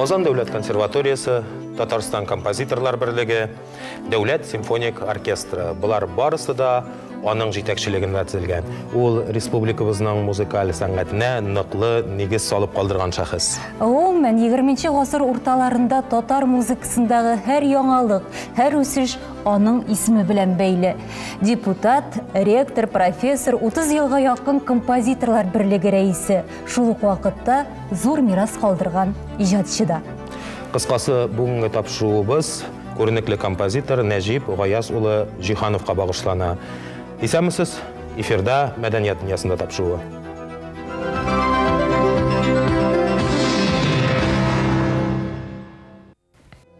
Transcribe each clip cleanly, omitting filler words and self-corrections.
Казан дәүләт консерваториясе, Татарстан композиторлар берлеге, Дәүләт симфоник оркестры. Болар барысы да аның җитәкчелегендә төзелгән. Ул республикабызның музыкаль сәнгатенә ныклы нигез салып калдырган шәхес. Гомумән, 20 гасыр урталарында татар музыкасындагы һәр яңалык, һәр үсеш аның исеме белән бәйле. Депутат, ректор, профессор, 30 елга якын композиторлар берлеге рәисе, шул ук вакытта зур мирас калдырган иҗатчы да. Кыскасы, бүгенге тапшыруыбыз күренекле композитор Нәҗип Гаяз улы Җиһановка багышлана. Исәнмесез, эфирда Мәдәният дөньясында тапшыруы.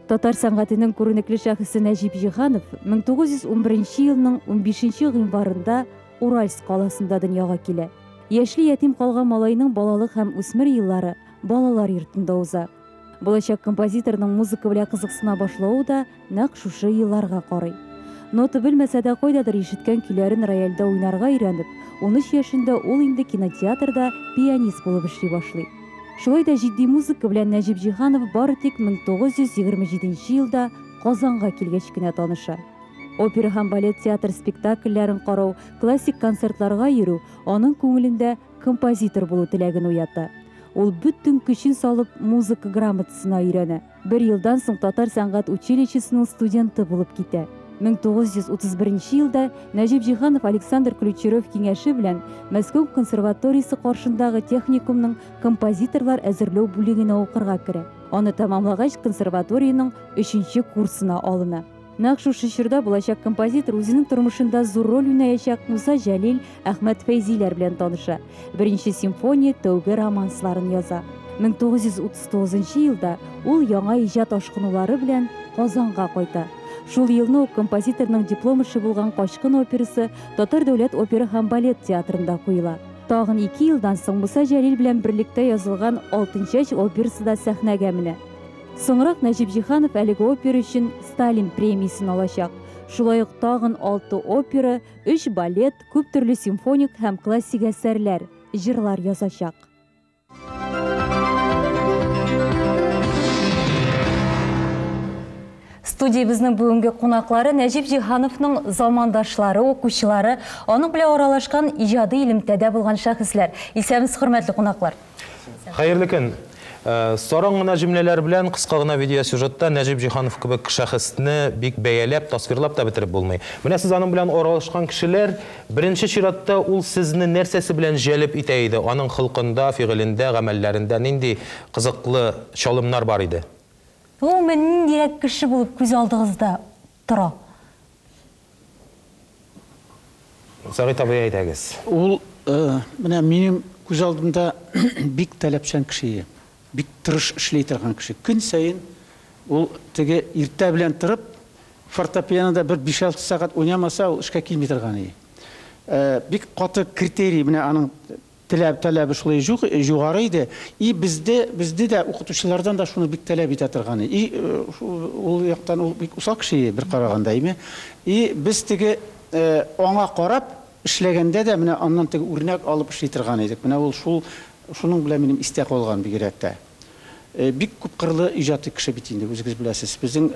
Татар сәнгатенең күренекле шәхесе Нәҗип Җиһанов 1911 елның 15 гыйнварында Уральск каласында дөньяга килә. Яшьли ятим калган малайның балалык һәм үсмер еллары балалар йортында уза. Булачак композиторның музыка белән кызыксына башлавы да нәкъ шушы елларга карый. Нота белмәсә дә кайдадыр ишеткән көйләрен рояльдә уйнарга өйрәнеп, 13 яшендә ул инде кинотеатрда пианист булып эшли башлый. Шулай да җитди музыка белән Нәҗип Җиһанов бары тик 1927 елда Казанга килгәч кенә таныша. Опера һәм балет театр спектакльләрен карау, классик концертларга йөрү аның күңелендә композитор булу теләген уята. Ул бөтен көчен салып музыка грамотасына өйрәнә. Бер елдан соң татар сәнгать училищесының студенты булып китә. 1931 елда Нәҗип Җиһанов Александр Ключерев киңәше белән Мәскәү консерваториясе каршындагы техникумның композиторлар әзерләү бүлегенә укырга керә. Аны тәмамлагач консерваторияның 3 курсына алына. Нәкъ шушы чорда булачак композитор үзенең тормышында зур роль уйнаячак Муса Җәлил, Әхмәт Фәйзиләр белән таныша. Беренче симфония, тәүге романсларын яза. 1939 елда ул яңа иҗат ашкынулары белән Казанга кайта. Шул елны ук композиторның диплом эше булган Качкын операсы Татар дәүләт опера һәм балет театрында куела. Тагын 2 елдан соң Муса Җәлил белән берлектә язылган Алтынчәч операсы да сәхнәгә менә. Соңрак Нәҗип Җиһанов әлеге опера өчен Сталин премиясен алачак. Шулай ук тагын 6 опера, 3 балет, күп төрле симфоник һәм классик әсәрләр, җырлар язачак. Студиябезнең бүгенге кунаклары Нәҗип Җиһановның замандашлары, укучылары, аның белән аралашкан иҗади элемтәдә булган шәхесләр. Исәнмесез, хөрмәтле кунаклар. Хәерле көн. Саран гына җөмләләр белән кыска гына видеосюжетта Нәҗип Җиһанов кебек шәхесне бик бәяләп, тасвирлап та бетереп булмый. Менә сез аның белән аралашкан кешеләр, беренче чиратта ул сезне нәрсәсе белән җәлеп итә иде? Аның холкында, фигылендә, гамәлләрендә нинди кызыклы чалымнар бар иде? Гомумән, ниндирәк кеше булып күз алдыгызда тора? Сәгыйть абый, әйдәгез. Ул, менә минем күз алдымда бик таләпчән кеше, бик тырыш эшли торган кеше. Көн саен ул теге иртә белән торып, фортепианода бер 5-6 сәгать уйнамаса, ул эшкә килми торган иде. Бик каты критерий, менә аның таләбе шулай югары иде. И бездә дә укытучылардан да шуны бик таләп итә торган иде. И ул яктан ул бик усал кеше бер караганда, име. И без теге аңа карап эшләгәндә дә менә аннан теге үрнәк алып эшли торган идек. Менә ул шул шуның белән минем истә калган бигрәк тә. Бик күп кырлы иҗатлы кеше бит инде, үзегез беләсез. Безнең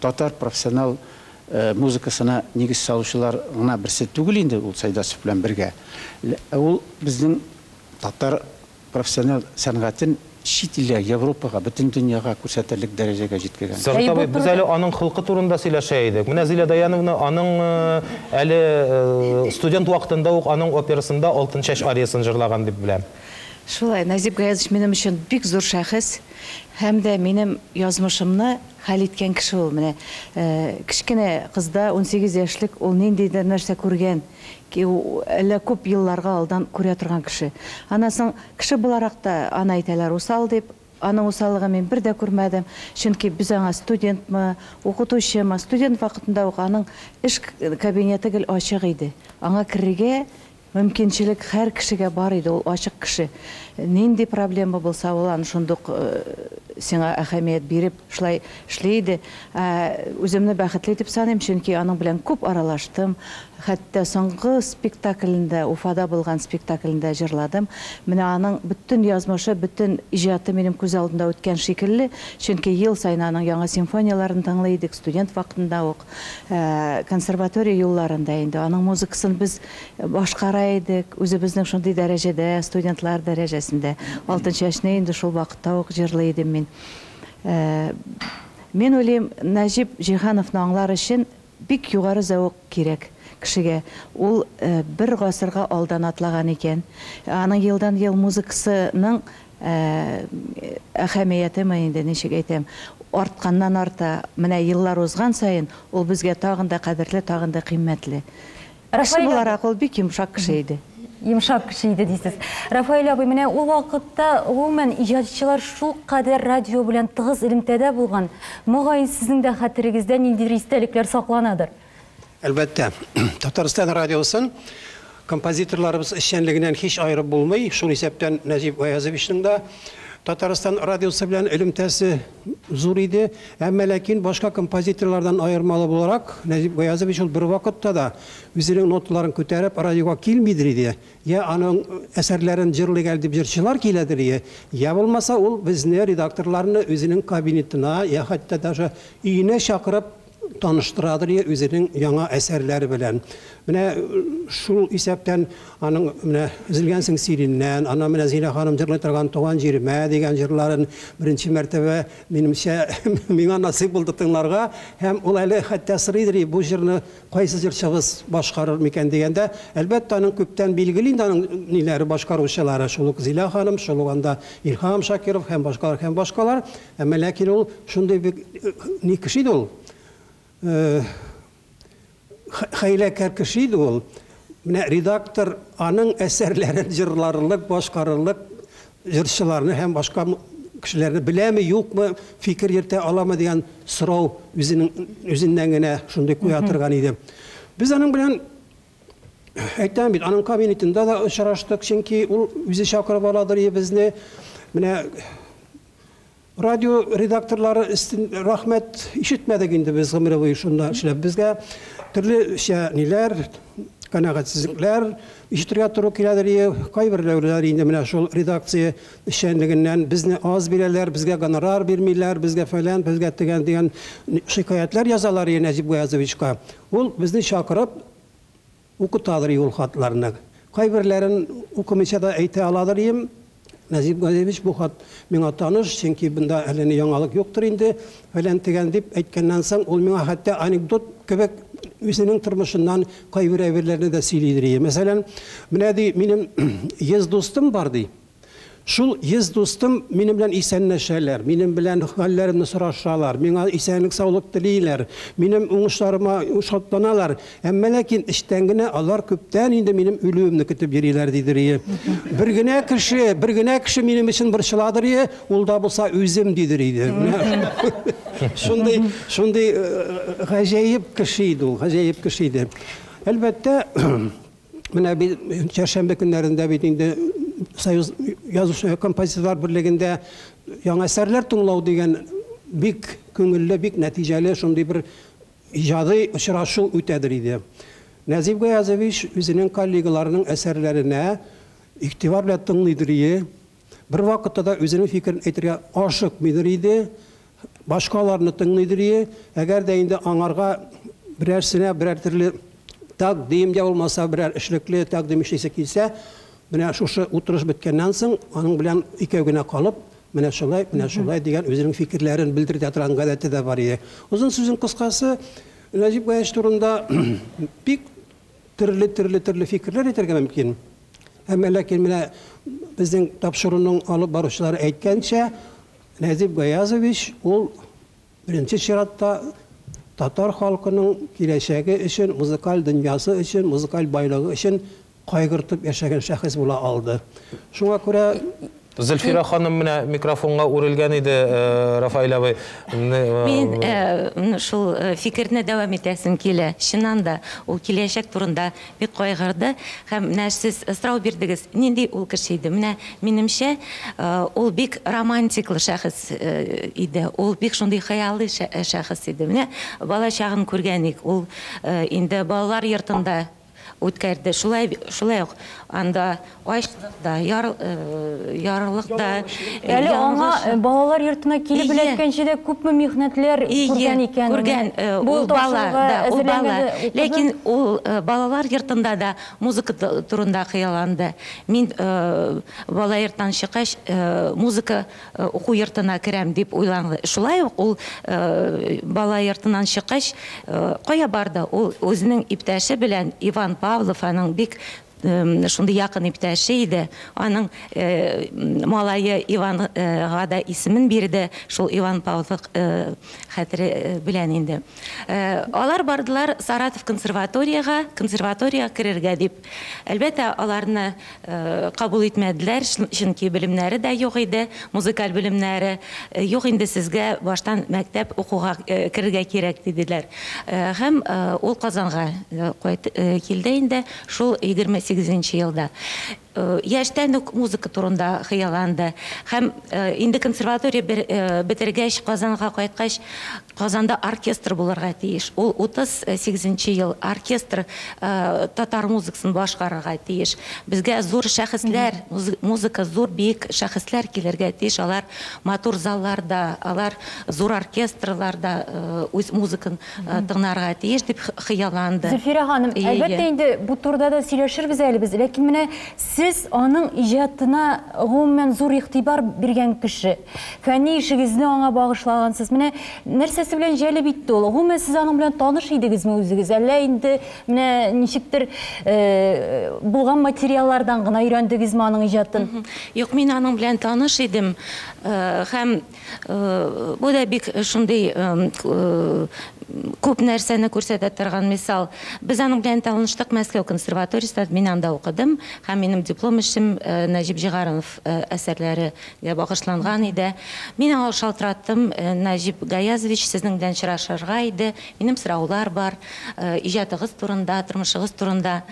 татар профессионал музыкасына нигез салучылар гына берсе түгел инде ул Сайдасов белән бергә. Ул безнең татар профессионал сәнгатен чит илгә, Европага, бөтен дөньяга күрсәтерлек дәрәҗәгә җиткергән. Сәгыйть абый, без әле аның холкы турында сөйләшә идек. Менә Зилә Даяновна аның әле студент вакытында ук аның операсында Алтынчәч ариясын җырлаган дип беләм. Шулай, Нәҗип Гаязович минем өчен бик зур шәхес һәм дә минем язмышымны хәл иткән кеше ул. Менә кечкенә кызда 18 яшьлек ул ниндидер нәрсә күргән, әллә күп елларга алдан күрә торган кеше. Аннан соң кеше буларак та аны әйтәләр усал дип, аның усаллыгын мин бер дә күрмәдем, чөнки без аңа студентмы, укытучымы, студент вакытында ук аның эш кабинеты гел ачык иде. Аңа керергә Мөмкинчелек һәр кешегә бар иде, ул ачык кеше. Нинди проблема булса, ул аны шундук сиңа әһәмият биреп, шулай эшли иде. Ә үземне бәхетле дип саныйм, чөнки аның белән күп аралаштым. Хәтта соңгы спектаклендә, Уфада булган спектаклендә җырладым. Менә аның бөтен язмышы, бөтен иҗаты минем күз алдында үткән шикелле, чөнки ел саен аның яңа симфонияләрен тыңлый идек, студент вакытында ук. Консерватория юлларында инде аның музыкасын без башкара идек, үзебезнең шундый дәрәҗәдә, студентлар дәрәҗәсендә. Алтынчәчне инде шул вакытта ук җырлый идем мин. Мин уйлыйм, Нәҗип Җиһановны аңлар өчен бик югары зәвык кирәк кешегә. Ул бер гасырга алдан атлаган икән. Аның елдан-ел музыкасының әһәмиятеме инде, ничек әйтәм, артканнан арта. Менә еллар узган саен ул безгә тагын да кадерле, тагын да кыйммәтле. Кеше буларак ул бик йомшак кеше иде. Йомшак кеше иде дисез. Рафаэль абый, менә ул вакытта гомумән иҗатчылар шулкадәр радио белән тыгыз элемтәдә булган. Мөгаен, сезнең дә хәтерегездә ниндидер истәлекләр сакланадыр. Әлбәттә. Татарстан радиосын композиторларыбыз эшчәнлегеннән һич аерып булмый. Шул исәптән Нәҗип Гаязовичның да Татарстан радиосы белән элемтәсе зур иде. Әмма ләкин башка композиторлардан аермалы буларак, Нәҗип Гаязович ул бервакытта да үзенең ноталарын күтәреп радиога килмидер иде. Я аның әсәрләрен җырлыйк әле дип җырчылар киләдер иде, я булмаса ул безне, редакторларны үзенең кабинетына, я хәтта даже өенә чакырып таныштырадыр иде үзенең яңа әсәрләре белән. Менә шул исәптән аның менә Өзелгәнсең сириннән, ана менә Зилә ханым җырлый торган Туган җиремә дигән җырларын беренче мәртәбә, минемчә, миңа насыйп булды тыңларга. Һәм ул әле хәтта сорыйдыр, бу җырны кайсы җырчыбыз башкарыр микән дигәндә, әлбәттә, аның күптән билгеле инде аның ниләре башкаручылары, шул ук Зилә ханым, шул ук анда Илһам Шакиров һәм башкалар, һәм башкалар. Әмма ләкин ул шундый бик ни кеше иде ул. Хәйләкәр кеше иде ул. Менә редактор аның әсәрләрен җырларлык, башкарырлык җырчыларны һәм башка кешеләрне беләме, юкмы, фикер йөртә аламы дигән сорау үзенең үзеннән генә шундый куя торган иде. Без аның белән әйтәм бит, аның кабинетында да очраштык, чөнки ул үзе чакырып аладыр безне. Менә радио редакторлары өстен рәхмәт ишетмәдек инде без гомер буе шунда эшләп. Безгә төрлечә ниләр, канәгатьсезлекләр ишетергә туры киләдер. Кайберләүләр инде менә шул редакция эшчәнлегеннән безне аз бирәләр, безгә гонорар бирмиләр, безгә фәлән, безгә тегән дигән шикаятьләр язалар Нәҗип Гаязовичка. Ул безне чакырып укытадыр ул хатларны. Кайберләрен укымыйча да әйтә аладыр им. Нәҗип Гаязович, бу хат миңа таныш, чөнки бында әллә ни яңалык юктыр инде, фәлән тегән дип әйткәннән соң, ул миңа хәтта анекдот кебек үзенең тормышыннан кайбер әйберләрне дә сөйлидер. Мәсәлән, менә ди, минем 100 дустым бар ди. Шул 100 дустым минем белән исәнләшәләр, минем белән хәлләремне сорашалар, миңа исәнлек саулык телиләр, минем уңышларыма шатланалар. Әмма ләкин эчтән генә алар күптән инде минем үлүемне көтеп йөриләр дидер. Бер генә кеше, бер генә кеше минем өчен борчыладыр, ул да булса үзем дидер иде. Шундый, шундый гаҗәеп кеше иде ул, гаҗәеп кеше иде. Әлбәттә, менә бит чәршәмбе көннәрендә бит инде Союз язучы композиторлар берлегендә яңа әсәрләр тыңлау дигән бик күңелле, бик нәтиҗәле шундый бер иҗади очрашу үтәдер иде. Нәҗип Гаязович үзенең коллегаларының әсәрләренә игътибар белән тыңлыйдыр иде. Бер вакытта да үзенең фикерен әйтергә ашыкмыйдыр иде. Башкаларны тыңлыйдыр иде. Әгәр дә инде аңарга берәрсенә берәр төрле тәкъдим я булмаса берәр эшлекле тәкъдим эшлисе килсә, менә шушы утырыш беткәннән соң аның белән икәү генә калып, менә шулай, менә шулай дигән үзенең фикерләрен белдертә торган гадәте дә бар иде. Озын сүзнең кыскасы, Нәҗип Гаязович турында бик төрле-төрле-төрле фикерләр әйтергә мөмкин. Әмма ләкин менә безнең тапшыруның алып баручылары әйткәнчә, Нәҗип Гаязович ул беренче чиратта татар халкының киләчәге өчен, музыкаль дөньясы өчен, музыкаль байлыгы өчен кайгыртып яшәгән шәхес була алды. Шуңа күрә Зөлфирә ханым менә микрофонга үрелгән иде, Рафаэль абый. Мин шул фикерне дәвам итәсем килә. Чыннан да, ул киләчәк турында бик кайгырды. Һәм менә сез сорау бирдегез, нинди ул кеше иде? Менә минемчә, ул бик романтиклы шәхес иде. Ул бик шундый хыялый шәхес иде. Менә бала чагын күргән идек. Ул инде балалар йортында үткәрде. Шулай, шулай ук анда ачлык да, ярлык да. Әле аңа балалар йортына килеп эләккәнче дә күпме михнәтләр күргән икән. Күргән, ул бала, да, ул бала. Ләкин ул балалар йортында да музыка турында хыялланды. Мин бала йорттан чыккач музыка уку йортына керәм дип уйланды. Шулай ук ул бала йортыннан чыккач кая барды? Ул үзенең иптәше белән Иван Павлов, аның бик шундый якын иптәше иде. Аның малае Иванга да исемен бирде, шул Иван Павлов хәтере белән инде. Алар бардылар Саратов консерваторияга, консерваторияга керергә дип. Әлбәттә, аларны кабул итмәделәр, чөнки белемнәре дә юк иде, музыкаль белемнәре. Юк инде, сезгә баштан мәктәп укуга керергә кирәк, диделәр. Һәм ул Казанга килде инде шул 28 елда. Яшьтән үк музыка турында хыялланды. Һәм инде консерватория бетергәч, Казанга кайткач, Казанда оркестр булырга тиеш. Ул 38 ел оркестр татар музыкасын башкарырга тиеш. Безгә зур шәхесләр, музыка зур бик шәхесләр килергә тиеш. Алар матур залларда, алар зур оркестрларда үз музыкын тыңларга тиеш дип хыялланды. Зөлфирә ханым, әлбәттә инде бу турыда да сөйләшербез әле без. Ләкин менә сез аның иҗатына гомумән зур игътибар биргән кеше. Фәнни эшегезне аңа багышлагансыз. Менә нәрсәсе белән җәлеп итте ул? Гомумән сез аның белән таныш идегезме үзегез? Әллә инде менә ничектер булган материаллардан гына өйрәндегезме аның иҗатын? Юк, мин аның белән таныш идем. Һәм бу да бик шундый күп нәрсәне күрсәтә торган мисал. Без аның белән таныштык Мәскәү консерваториясендә, мин анда укыдым һәм минем диплом эшем Нәҗип Җиһанов әсәрләрегә багышланган иде. Мин аңа шалтыраттым, Нәҗип Гаязович, сезнең белән очрашырга иде, минем сораулар бар, иҗатыгыз турында, тормышыгыз турында.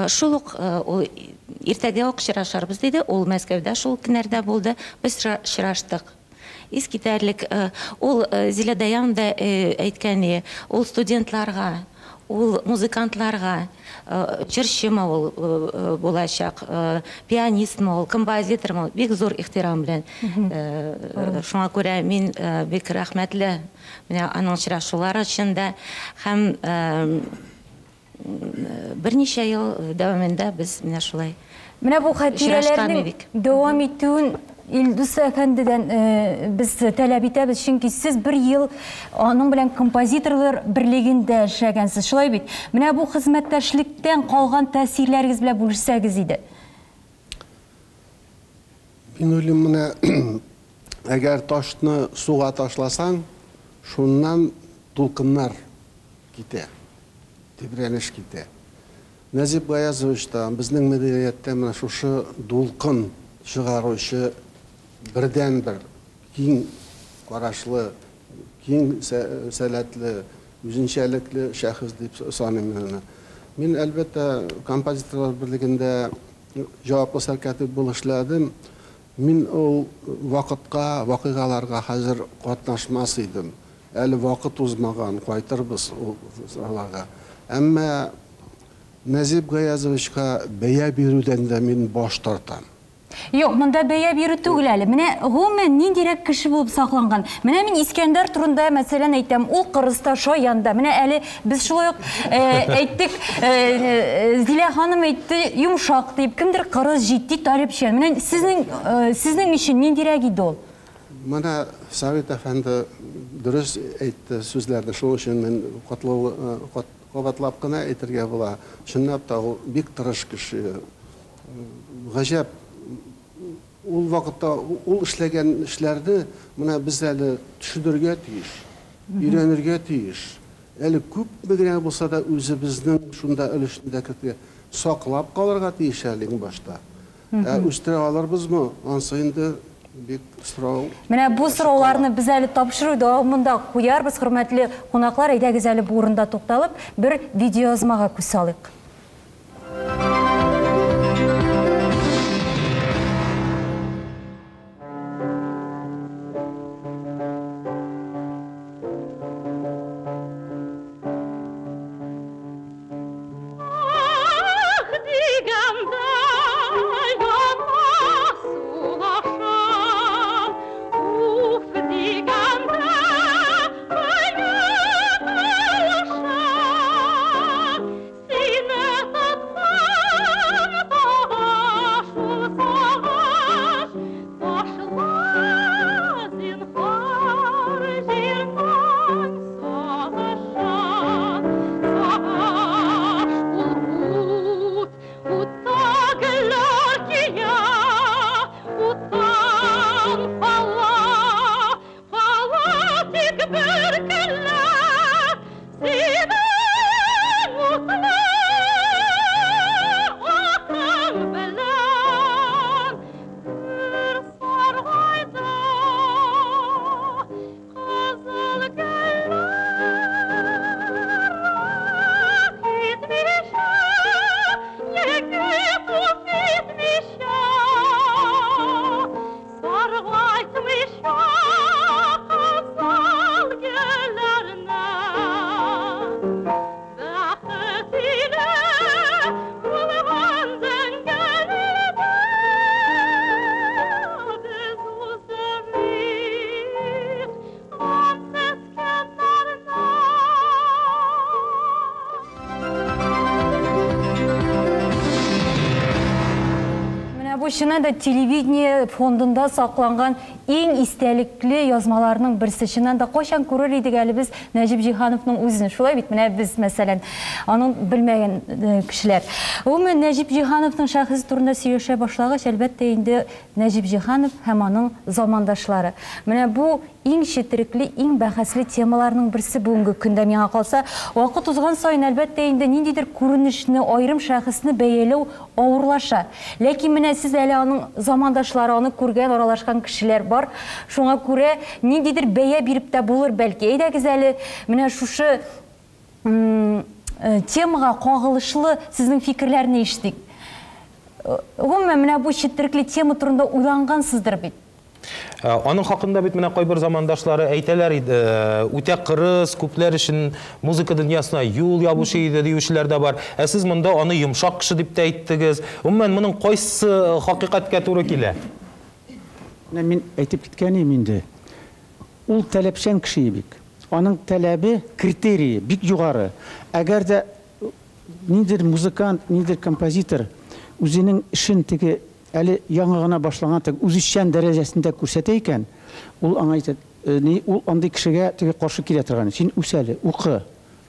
Шул ук ул иртәгә үк очрашырбыз диде, ул Мәскәүдә шул көннәрдә булды, без очраштык. Искитәрлек, ул Зилә Даян да әйткән, ул студентларга, ул музыкантларга, җырчымы ул булачак, пианистмы ул, композитормы ул, бик зур ихтирам белән. Шуңа күрә мин бик рәхмәтле менә аның очрашулары өчен дә һәм берничә ел дәвамында без менә шулай. Менә бу хатирәләрнең дәвам итүен Илдус әфәндедән без таләп итәбез, чөнки сез бер ел аның белән композиторлар берлегендә эшләгәнсез, шулай бит? Менә бу хезмәттәшлектән калган тәэсирләрегез белән бүлешсәгез иде. Мин уйлыйм, менә әгәр ташны суга ташласаң, шуннан дулкыннар китә, тибрәнеш китә. Нәҗип Гаязович та безнең мәдәнияттә менә шушы дулкын чыгаручы бердәнбер киң карашлы, киң сәләтле, үзенчәлекле шәхес дип саныйм мин аны. Мин әлбәттә композиторлар берлегендә җаваплы сәркатип булып эшләдем. Мин ул вакытка, вакыйгаларга хәзер катнашмас идем. Әле вакыт узмаган, кайтырбыз ул аларга. Әмма Нәҗип Гаязовичка бәя бирүдән дә мин баш тартам. Юк, монда бәя бирү түгел әле. Менә гомумән ниндирәк кеше булып сакланган. Менә мин Искәндәр турында мәсәлән әйтәм, ул кырыста, шаян да. Менә әле без шулай ук әйттек, Зилә ханым әйтте, йомшак дип, кемдер кырыс, җитди, таләпчән. Менә сезнең өчен ниндирәк иде ул? Менә Савит әфәнде дөрес әйтте сүзләрне, шул өчен мин кабатлап кына әйтергә була. Чынлап та ул бик тырыш кеше. Гаҗәп, ул вакытта ул эшләгән эшләрне менә без әле төшенергә тиеш, өйрәнергә тиеш. Әле күпме генә булса да үзебезнең шунда өлешендә кертергә, саклап калырга тиеш әле иң башта. Ә үстерә алырбызмы? Ансы инде бик сорау. Менә бу сорауларны без әле тапшыру дәвамында куярбыз, хөрмәтле кунаклар, әйдәгез әле бу урында тукталып, бер видеоязмага күз салыйк. Чыннан да телевидение фондында сакланган иң истәлекле язмаларның берсе. Чыннан да кайчан күрер идек әле без Нәҗип Җиһановның үзен. Шулай бит, менә без, мәсәлән, аның белмәгән кешеләр. Гомумән, Нәҗип Җиһановның шәхесе турында сөйләшә башлагач, әлбәттә инде Нәҗип Җиһанов һәм аның замандашлары. Менә бу иң четерекле, иң бәхәсле темаларның берсе бүгенге көндә миңа калса. Вакыт узган саен, әлбәттә инде, ниндидер күренешне, аерым шәхесне бәяләү авырлаша. Ләкин менә сез әле аның замандашлары, аны күргән, аралашкан кешеләр бар. Шуңа күрә ниндидер бәя биреп тә булыр бәлки. Әйдәгез әле менә шушы темага кагылышлы сезнең фикерләрне ишетик. Гомумән, менә бу четерекле тема турында уйлангансыздыр бит. Аның хакында бит менә кайбер замандашлары әйтәләр иде, үтә кырыс, күпләр өчен музыка дөньясына юл ябучы иде диючеләр дә бар. Ә сез монда аны йомшак кеше дип тә әйттегез. Гомумән, моның кайсы хакыйкатькә туры килә? Менә мин әйтеп киткән идем инде. Ул таләпчән кеше бик. Аның таләбе, критерии бик югары. Әгәр дә ниндидер музыкант, ниндидер композитор үзенең эшен теге әле яңа гына башланган теге үзешчән дәрәҗәсендә күрсәтә икән, ул аңа әйтә, ни, ул андый кешегә теге каршы килә торган. Син үс әле, укы,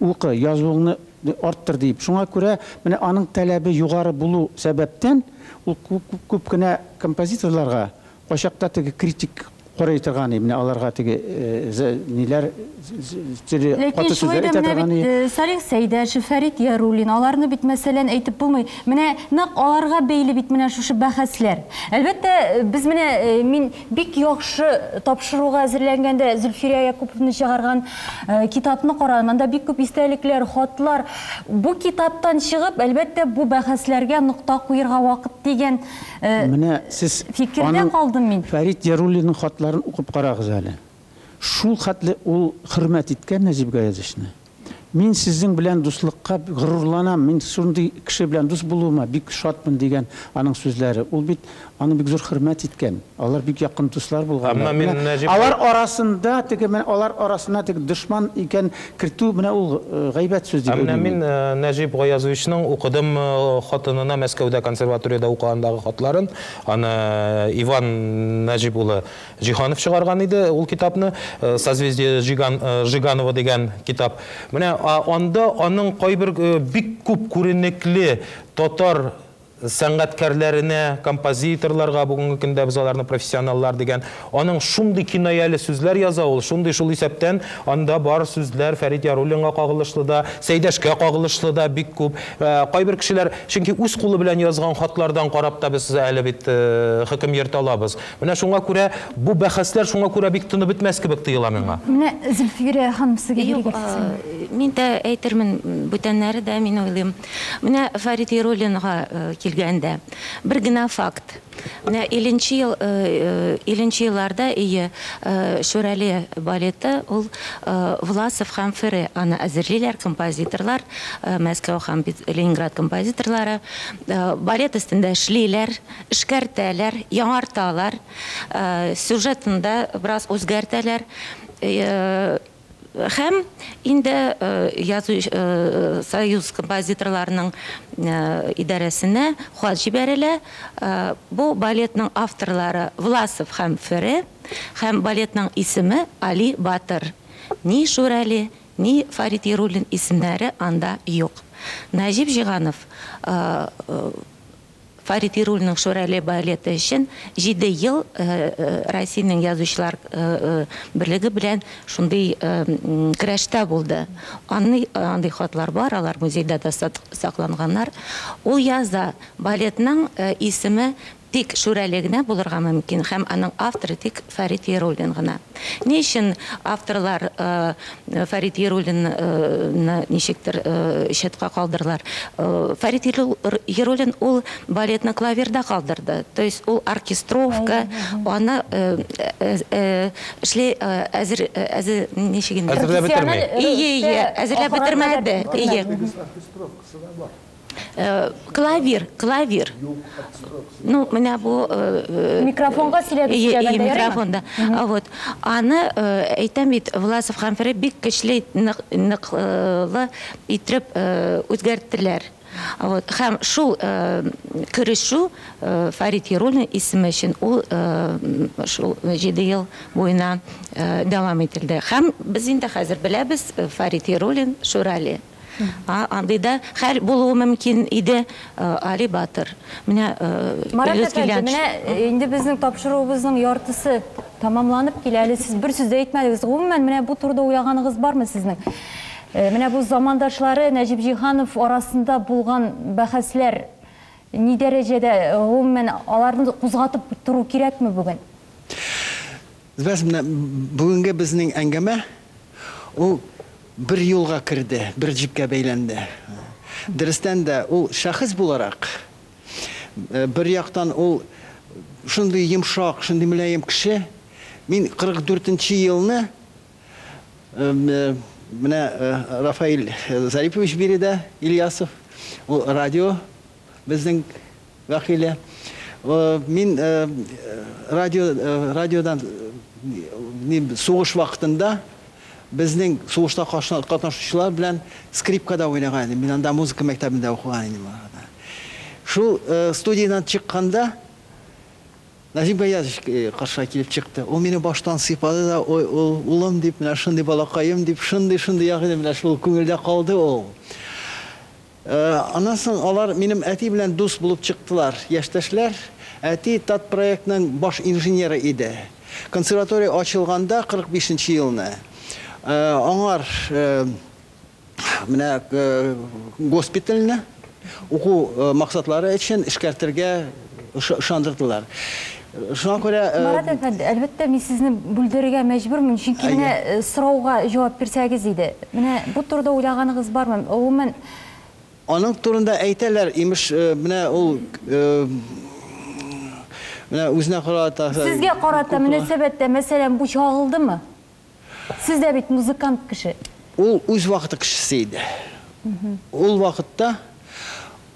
укы, язуыңны арттыр дип. Шуңа күрә менә аның таләбе югары булу сәбәптән ул күп кенә композиторларга кайчакта теге критик карый торган, менә аларга теге ниләр ләкин шулай да менә бит Салих Сәйдәшев, Фәрит Яруллин, аларны бит мәсәлән әйтеп булмый. Менә нәкъ аларга бәйле бит менә шушы бәхәсләр. Әлбәттә, без менә мин бик яхшы тапшыруга әзерләнгәндә Зөлфирә Якуповны чыгарган китапны карадым. Анда бик күп истәлекләр, хатлар. Бу китаптан чыгып, әлбәттә, бу бәхәсләргә нокта куерга вакыт дигән менә сез фикердә калдым мин. Фәрит Яруллинның хатларын укып карагыз әле. Шул хәтле ул хөрмәт иткән Нәҗип Гаязовичны. Мин сезнең белән дуслыкка горурланам, мин шундый кеше белән дус булуыма бик шатмын дигән аның сүзләре. Ул бит аны бик зур хөрмәт иткән. Алар бик якын дуслар булганнар. Алар арасында теге менә алар арасына теге дошман икән кертү менә ул гайбәт сүз дип уйлыйм. Менә мин Нәҗип Гаязовичның укыдым хатынына Мәскәүдә консерваториядә укыгандагы хатларын. Аны Иван Нәҗип улы Җиһанов чыгарган иде ул китапны, Созвездие Жиганова дигән китап. Менә анда аның кайбер бик күп күренекле татар сәнгатькәрләренә, композиторларга, бүгенге көндә без аларны профессионаллар дигән, аның шундый кинаяле сүзләр яза ул, шундый шул исәптән анда бар сүзләр Фәрит Яруллинга кагылышлы да, Сәйдәшкә кагылышлы да бик күп. Кайбер кешеләр, чөнки үз кулы белән язган хатлардан карап та без әле бит хөкем йөртә алабыз. Менә шуңа күрә бу бәхәсләр шуңа күрә бик тынып бетмәс кебек тоела миңа. Менә Зөлфирә ханым сезгә бирергә Юк, мин дә әйтермен, бүтәннәре дә мин уйлыйм. Менә Фәрит Яруллинга килгәндә, бер генә факт. Менә 50 ел, 50 елларда ие Шүрәле балеты ул Власов һәм Фере аны әзерлиләр, композиторлар, Мәскәү һәм Ленинград композиторлары. Балет өстендә эшлиләр, эшкәртәләр, яңарталар, сюжетын да бераз үзгәртәләр. Һәм инде язу союз композиторларының идарәсенә хат җибәрелә. Бу балетның авторлары Власов һәм Фере, һәм балетның исеме Али Батыр. Ни Шүрәле, ни Фәрит Яруллин исемнәре анда юк. Нәҗип Җиһанов Фәрит Яруллинның Шүрәле балеты өчен 7 ел Россиянең язучылар берлеге белән шундый көрәштә булды. Андый хатлар бар, алар музейда да сакланганнар. Ул яза, балетның исеме тик Шүрәле генә булырга мөмкин һәм аның авторы тик Фәрит Яруллин гына. Ни өчен авторлар Фәрит Яруллинны ничектер чатка калдырдылар? Фәрит Яруллин ул балетны клавирда калдырды. То есть ул оркестровка, аны эшли әзер әзер ничек инде? Әзерләп бетерми. Ие, әзерләп бетермәде. Ие. Оркестровкасы да бар. Клавир, клавир. Ну, менә бу микрофонга сөйләп сөйләгәндә микрофонда. Вот. Аны әйтәм бит, Власов һәм Фере бик көчле ныклы итеп үзгәрттеләр. Вот. Һәм шул керешү Фәрит Яруллин исеме өчен ул шул 7 ел буена дәвам ителде. Һәм без инде хәзер беләбез, Фәрит Яруллин Шүрәле. Андый да хәл булуы мөмкин иде Али Батыр. Менә Марат әфәнде, менә инде безнең тапшыруыбызның яртысы тамамланып килә. Әле сез бер сүз дә әйтмәдегез. Гомумән, менә бу турыда уйлаганыгыз бармы сезнең? Менә бу замандашлары Нәҗип Җиһанов арасында булган бәхәсләр ни дәрәҗәдә, гомумән, аларны кузгатып тору кирәкме бүген? Без менә бүгенге безнең әңгәмә ул бер юлга керде, бер җепкә бәйләнде. Дөрестән дә ул шәхес буларак, бер яктан ул шундый йомшак, шундый мөлаем кеше. Мин 44 елны менә Рафаэль Зарипович биредә, Ильясов, ул радио безнең вәкиле. Мин радиодан сугыш вакытында безнең сугышта катнашучылар белән скрипкада уйнаган идем. Мин анда музыка мәктәбендә укыган идем. Шул студиядан чыкканда Нәҗип Гаязович каршыга килеп чыкты. Ул мине баштан сыйпады да, ой, ул улым дип, менә шундый балакаем дип, шундый-шундый ягы менә шул күңелдә калды ул. Аннан соң алар минем әти белән дус булып чыктылар, яшьтәшләр. Әти Татпроектның баш инженеры иде. Консерватория ачылганда 45 елны аңар менә госпитальне уку максатлары өчен эшкәртергә ышандырдылар. Шуңа күрә Марат әфәнде, әлбәттә, мин сезне бүлдерергә мәҗбүрмен, чөнки менә сорауга җавап бирсәгез иде. Менә бу турыда уйлаганыгыз бармы? Гомумән, аның турында әйтәләр, имеш, менә ул менә үзенә карата, сезгә карата мөнәсәбәттә, мәсәлән, бу чагылдымы? Сез дә бит музыкант кеше. Ул үз вакыты кешесе иде. Ул вакытта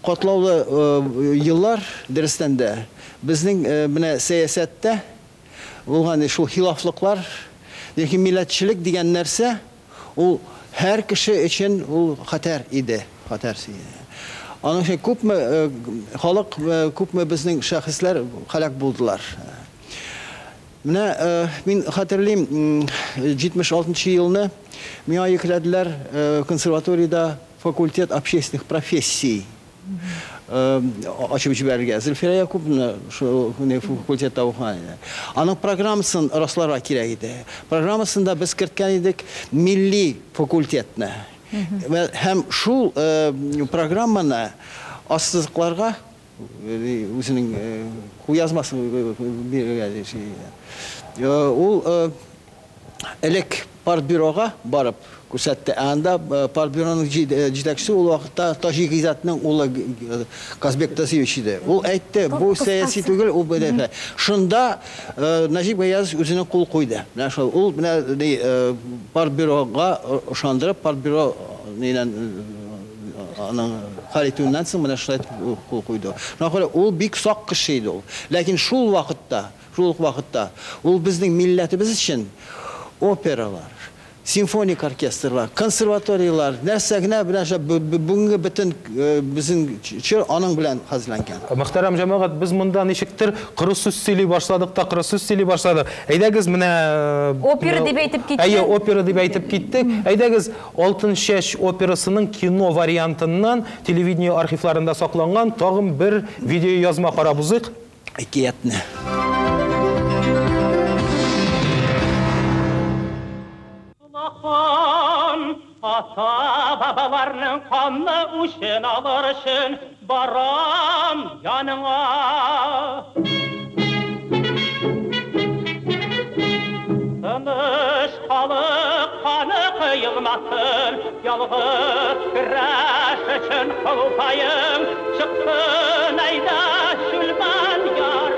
катлаулы еллар, дөрестән дә, безнең менә сәясәттә булган шул хилафлыклар, яки милләтчелек дигән нәрсә, ул һәр кеше өчен ул хәтәр иде, хәтәр иде. Аның өчен күпме халык, күпме безнең шәхесләр һәлак булдылар. Менә мин хәтерлим, 76 елны миңа йөкләделәр консерваториядә факультет общественных профессий. ачып җибәрергә. Зөлфирә Якуповна шул факультетта укыган иде. Аның программасын расларга кирәк иде. Программасында без керткән идек милли факультетны. Һәм шул программаны ассызыкларга үзенең кулъязмасын бирергә. Ул элек партбюрога барып күрсәтте. Анда партбюроның җитәкчесе ул вакытта Таҗи Гыйззәтнең улы Казбек Тазиевич иде. Ул әйтте, бу сәяси түгел, ул БДП. Шунда Нәҗип Гаязов үзенең кул куйды. Менә шул ул менә партбюрога ышандырып, партбюро нидән аның хәл итүеннән соң менә шулай кул куйды. Шуңа күрә ул бик сак кеше иде ул. Ләкин шул вакытта, шул ук вакытта ул безнең милләтебез өчен опералар, симфоник оркестрлар, консерваториялар, нәрсә генә белән бүгенге бөтен безнең чор аның белән хәзерләнгән. Мөхтәрәм җәмәгать, без монда ничектер коры сүз сөйли башладык та, коры сүз сөйли башладык. Әйдәгез менә опера дип әйтеп киттек. Әйе, опера дип әйтеп киттек. Әйдәгез Алтын чәч операсының кино вариантыннан телевидение архивларында сакланган тагын бер видеоязма карап узыйк. Әкиятне. Ата-бабаларның канлы үчен алыр өчен барам яныңа. Тыныч халык каны кыелмасын, ялгыз көрәш өчен кылупаең чыксын әйдә Чулман ярына.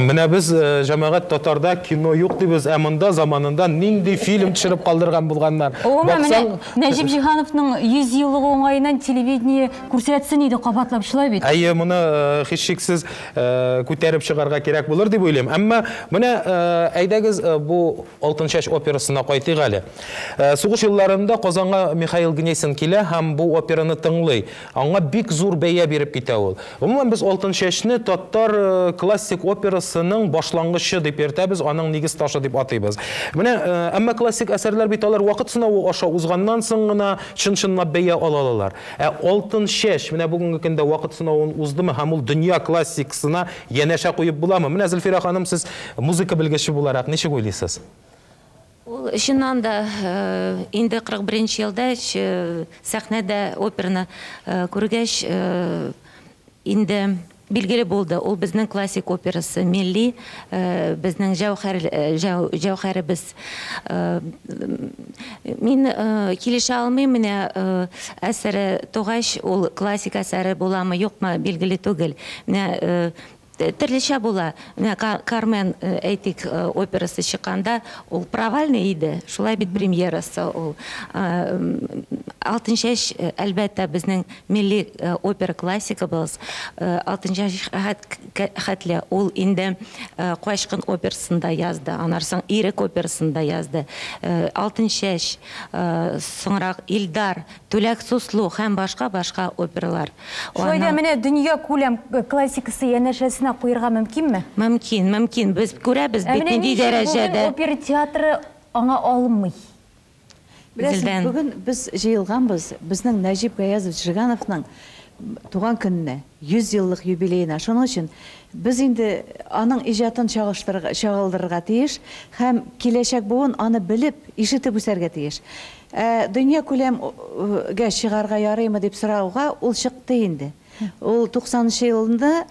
Менә без җәмәгать татарда кино юк дибез, ә монда заманында нинди фильм төшереп калдырган булганнар. Баксаң, Нәҗип Җиһановның 100 еллыгы уңаеннан телевидение күрсәтсен иде кабатлап, шулай бит? Әйе, моны һичшиксез күтәреп чыгарга кирәк булыр дип уйлыйм. Әмма менә әйдәгез бу Алтын чәч операсына кайтыйк әле. Сугыш елларында Казанга Михаил Гнесин килә һәм бу операны тыңлый. Аңа бик зур бәя биреп китә ул. Гомумән, без Алтын чәчне татар классик операсының башлангычы дип йөртәбез, аның нигез ташы дип атыйбыз. Менә, әмма классик әсәрләр бит алар вакыт сынавы аша узганнан соң гына чын-чынлап бәя ала алалар. Ә Алтын чәч менә бүгенге көндә вакыт сынавын уздымы һәм ул дөнья классикасына янәшә куеп буламы? Менә, Зөлфирә ханым, сез музыка белгече буларак ничек уйлыйсыз? Ул чыннан да инде 41 нче елда сәхнәдә операны күргәч, инде Билгеле булды, ул безнең классик операсы, милли, безнең җәүһәр, җәүһәребез. Мин килешә алмыйм, менә әсәре тугач, ул классик әсәре буламы, юкмы, билгеле түгел. Менә төрлечә була. Менә Кармен, әйтик, операсы чыкканда, ул провальный иде, шулай бит премьерасы ул. Алтынчәч, әлбәттә, безнең Милли опера классикабыз Алтынчәч хәтле ул инде Качкын операсын да язды, аннан соң Ирек операсын да язды. Алтынчәч, соңрак Илдар, Түләк Суслу һәм башка-башка опералар. Шулай да менә дөнья күләм классикасы янәшәсенә куерга мөмкинме? Мөмкин, мөмкин. Без күрәбез бит нинди дәрәҗәдә. Ә менә ничек бүген опера театры аңа алынмый? Беләсең, бүген без җыелганбыз безнең Нәҗип Гаязович Жигановның туган көненә, 100 еллык юбилеена. Шуның өчен без инде аның иҗатын чагыштырырга, чагылдырырга тиеш һәм киләчәк буын аны белеп, ишетеп үсәргә тиеш. Ә дөньякүләм гә чыгарга ярыймы дип сорауга ул чыкты инде. Ул 90 нчы елында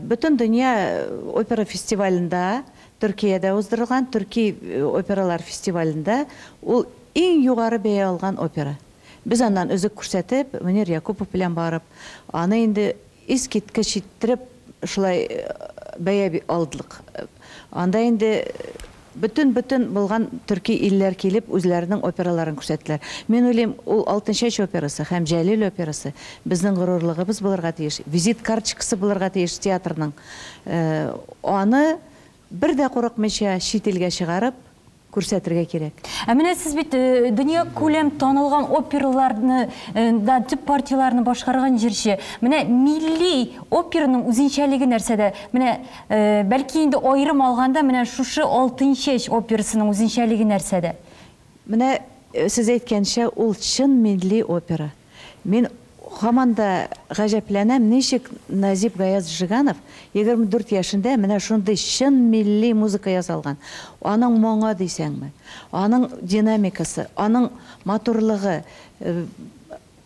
Бөтендөнья опера фестивалендә Төркиядә уздырылган Төрки опералар фестивалендә ул иң югары бәя алган опера. Без аннан өзек күрсәтеп, Мөнир Якупов белән барып, аны инде искиткеч иттереп шулай бәя алдык. Анда инде бөтен-бөтен булган төрки илләр килеп, үзләренең операларын күрсәттеләр. Мин уйлыйм, ул Алтынчәч операсы һәм Җәлил операсы безнең горурлыгыбыз булырга тиеш, визит карточкасы булырга тиеш театрның. Аны бер дә курыкмыйча чит илгә чыгарып күрсәтергә кирәк. Ә менә сез бит дөньякүләм танылган операларны да төп партияләрне башкарган җырчы. Менә милли операның үзенчәлеге нәрсәдә? Менә бәлки инде аерым алганда менә шушы Алтынчәч операсының үзенчәлеге нәрсәдә? Менә сез әйткәнчә, ул чын милли опера. Мин һаман да гаҗәпләнәм, ничек Назип Гаяз Жиганов 24 яшендә менә шундый чын милли музыка яза алган. Аның моңы дисәңме, аның динамикасы, аның матурлыгы,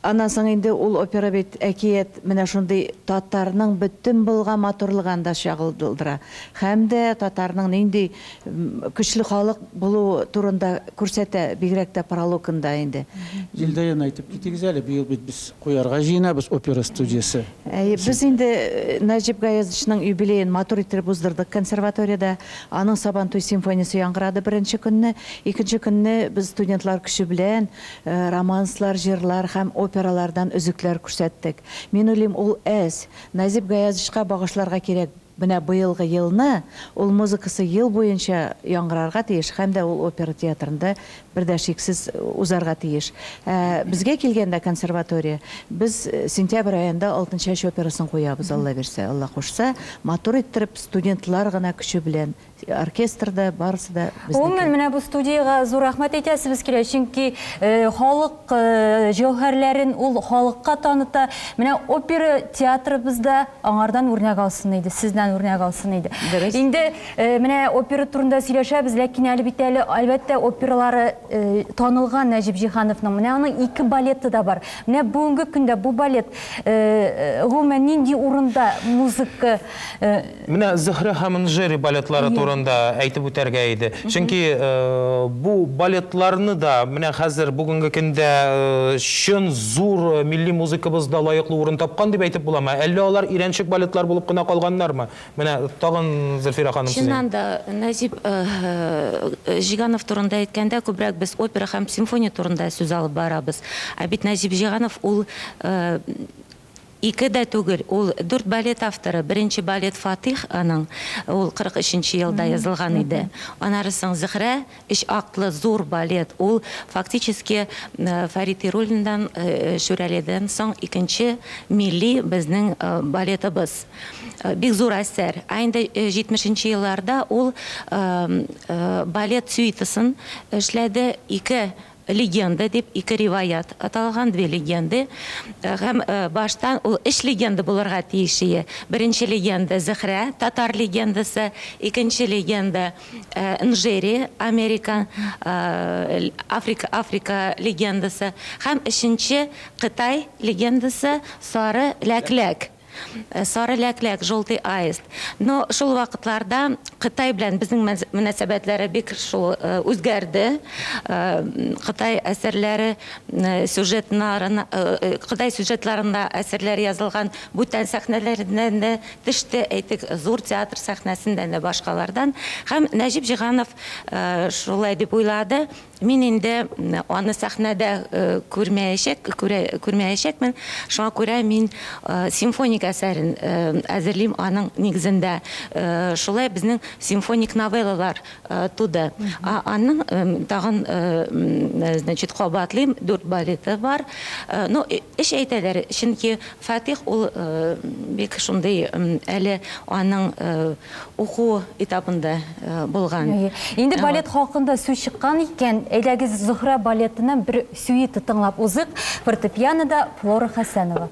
аннан соң инде ул опера бит әкият менә шундый татарның бөтен булган матурлыгы анда чагылдыра. Һәм дә татарның нинди көчле халык булуы турында күрсәтә, бигрәк тә прологында инде. Зилдаян, әйтеп китегез әле, быел бит без куярга җыенабыз опера студиясе. Әйе, без инде Нәҗип Гаязовичның юбилеен матур иттереп уздырдык консерваториядә. Аның Сабантуй симфониясе яңгырады беренче көнне. Икенче көнне без студентлар көче белән романслар, җырлар һәм опералардан өзекләр күрсәттек. Мин уйлыйм, ул әз. Нәҗип Гаязовичка багышларга кирәк. Менә быелгы елны ул музыкасы ел буенча яңгырарга тиеш һәм дә ул опера театрында бер дә шиксез узарга тиеш. Ә безгә килгәндә консерватория, без сентябрь аенда Алтынчәч операсын куябыз, Алла бирсә, Алла кушса, матур иттереп студентлар гына көче белән. Оркестр да, барысы да безнеке. Гомумән, менә бу студиягә зур рәхмәт әйтәсебез килә, чөнки халык җәүһәрләрен ул халыкка таныта. Менә опера театрыбыз да аңардан үрнәк алсын иде, сездән үрнәк алсын иде. Дөрес. Инде менә опера турында сөйләшәбез, ләкин әле бит әле, әлбәттә, опералары танылган Нәҗип Җиһановның. Менә аның ике балеты да бар. Менә бүгенге көндә бу балет, гомумән, нинди урында музыка Менә Зөһрә һәм Нжери балетлары турында әйтеп үтәргә иде. Чөнки бу балетларны да менә хәзер бүгенге көндә чын зур милли музыкабызда лаеклы урын тапкан дип әйтеп буламы? Әллә алар өйрәнчек балетлар булып кына калганнармы? Менә тагын Зөлфирә ханым сезгә. Чыннан да, Нәҗип Җиганов турында әйткәндә, күбрәк без опера һәм симфония турында сүз алып барабыз. Ә бит Нәҗип Җиганов ул Ике дә түгел, ул дүрт балет авторы. Беренче балет Фатих аның, ул 43 нче елда язылган иде. Аннары соң Зөһрә, өч актлы зур балет, ул фактически Фәрит Яруллиннан, Шүрәледән соң икенче милли безнең балетыбыз. Бик зур әсәр. Ә инде 70 нче елларда ул балет сюитасын эшләде, ике Легенда дип ике риваять аталган, две легенды. Һәм баштан ул өч легенда булырга тиеш ие. Беренче легенда Зөһрә, татар легендасы, икенче легенда Нжери, Америка, Африка, Африка легендасы һәм өченче Кытай легендасы Сары ләкләк. Сары ләкләк, Желтый аист. Но шул вакытларда Кытай белән безнең мөнәсәбәтләре бик шул үзгәрде. Кытай әсәрләре сюжетларына, Кытай сюжетларында әсәрләр язылган бүтән сәхнәләрдән дә төште, әйтик, зур театр сәхнәсендән дә башкалардан. Һәм Нәҗип Җиһанов шулай дип уйлады, Мин инде аны сәхнәдә күрмәячәк, күрә, күрмәячәкмен. Шуңа күрә мин симфоник әсәрен әзерлим аның нигезендә. Шулай безнең симфоник новеллалар туды. Аның тагын, значит, кабатлыйм, дүрт балеты бар. Ну, эш әйтәләр, чөнки Фатих ул бик шундый әле аның уку этабында булган. Инде балет хакында сүз чыккан икән, әйдәгез Зөһрә балетыннан бер сюита тыңлап узыйк. Фортепианода Флора Хәсәнова.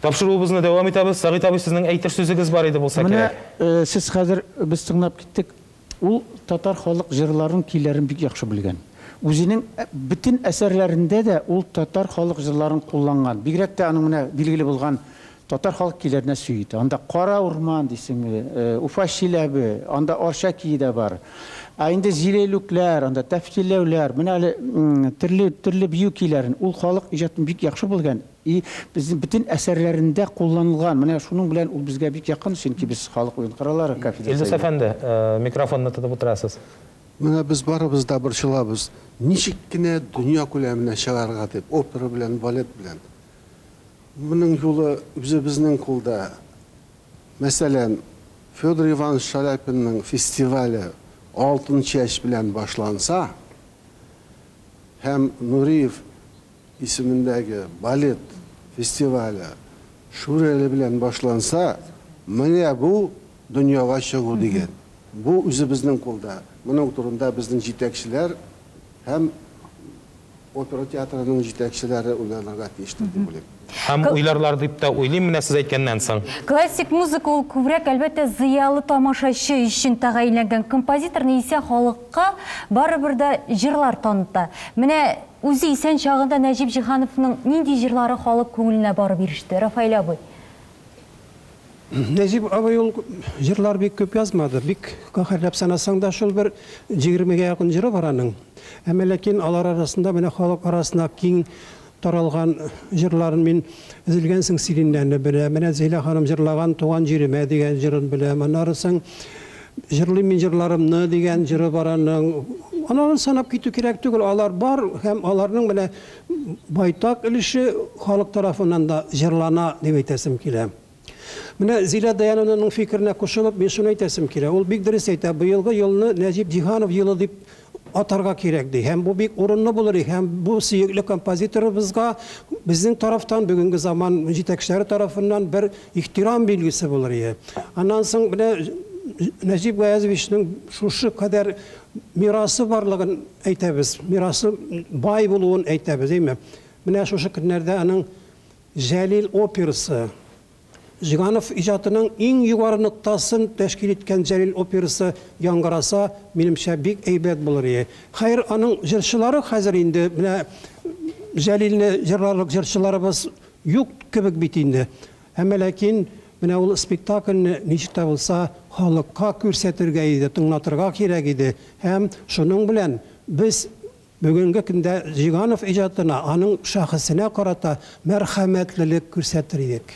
Тапшыруыбызны дәвам итәбез. Сәгыйть абый, сезнең әйтер сүзегез бар иде булса Менә кирәк. э, сез хәзер без тыңлап киттек. Ул татар халык җырларын, көйләрен бик яхшы белгән. Үзенең э, бөтен әсәрләрендә дә ул татар халык җырларын кулланган. Бигрәк тә аның менә билгеле булган татар халык көйләренә сюита. Анда Кара урман дисеңме, э, Уфа Чиләбе, анда Арча көе дә бар. Ә инде Зиләйлүкләр, анда Тәфтиләүләр, менә әле м, төрле төрле бию көйләрен ул халык иҗатын бик яхшы белгән. И безнең бөтен әсәрләрендә кулланылган. Менә шуның белән ул безгә бик якын, чөнки без халык уен кораллары кафедрасы. Илдус әфәнде, э, микрофонны тотып утырасыз. Менә без барыбыз да борчылабыз. Ничек кенә дөнья күләменә чыгарга дип, опера белән, балет белән. Моның юлы үзебезнең кулда. Мәсәлән, Федор Иванович Шаляпинның фестивале Алтын чәч белән башланса, һәм Нуриев исемендәге балет фестивале Шүрәле белән башланса, менә бу дөньяга чыгу дигән. Бу үзебезнең кулда. Моның турында безнең җитәкчеләр һәм опера театрының җитәкчеләре уйланырга тиештер дип уйлыйм. Һәм уйларлар дип тә уйлыйм менә сез әйткәннән соң. Классик музыка ул күбрәк, әлбәттә, зыялы тамашачы өчен тәгаенләнгән. Композиторны исә халыкка барыбер дә җырлар таныта. Менә үзе исән чагында Нәҗип Җиһановның нинди җырлары халык күңеленә барып иреште? Рафаэль абый. Нәҗип абый ул җырлар бик күп язмады. Бик каһәрләп санасаң да шул бер 20гә якын җыры бар аның. Әмма ләкин алар арасында менә халык арасына киң таралган җырларын мин Өзелгәнсең сиреньнәне беләм. Менә Зәйлә ханым җырлаган Туган җиремә дигән җырын беләм. Аннары соң Җырлыйм мин җырларымны дигән җыры бар аның. Аларын санап китү кирәк түгел, алар бар һәм аларның менә байтак өлеше халык тарафыннан да җырлана дип әйтәсем килә. Менә Зилә Даяновнаның фикеренә кушылып, мин шуны әйтәсем килә. Ул бик дөрес әйтә, быелгы елны Нәҗип Җиһанов елы дип атарга кирәк ди. Һәм бу бик урынлы булыр иде. Һәм бу сөекле композиторыбызга безнең тарафтан, бүгенге заман җитәкчеләре тарафыннан бер ихтирам билгесе булыр иде. Аннан соң менә Нәҗип Гаязовичның шушы кадәр мирасы барлыгын әйтәбез, мирасы бай булуын әйтәбез, әйме? Менә шушы көннәрдә аның Җәлил операсы. Җиһанов иҗатының иң югары ноктасын тәшкил иткән Җәлил операсы яңгыраса, минемчә, бик әйбәт булыр иде. Хәер, аның җырчылары хәзер инде менә Җәлилне җырларлык җырчыларыбыз юк кебек бит инде. Әмма ләкин менә ул спектакльне ничек тә булса халыкка күрсәтергә иде, тыңлатырга кирәк иде. Һәм шуның белән без бүгенге көндә Җиһанов иҗатына, аның шәхесенә карата мәрхәмәтлелек күрсәтер идек.